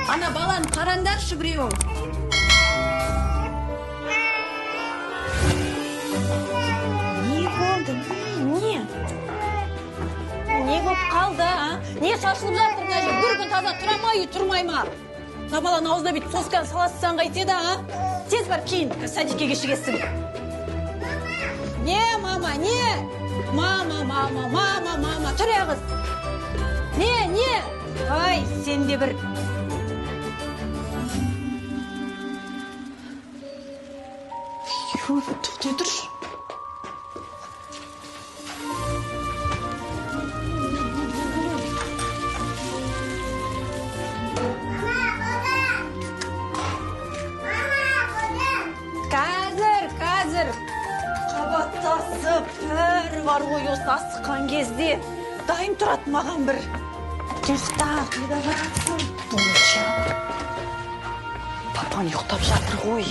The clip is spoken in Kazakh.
Ана баланы қараңдаршы біреуің. Не болды? Не? Не болып қалды, а? Не шашылып жатыр мына жерде? Бір күн таза тұра ма, үй тұрмай ма? Мына баланың аузына бүйтіп сосканы саласың қайтеді, а? Тез бар кейін, садикке кешігесің. Не, мама, не? Мама, мама, мама, мама, тұр қыз. Не, не? Ай, сен де бір. Тоқтай тұршы. Қазір, қазір. Қабаттасып, бір бар ғой осы асыққан кезде. Дайын тұрады маған бір. Тоқта, қайда барасың? Доча. Папаң ұйықтап жатыр ғой.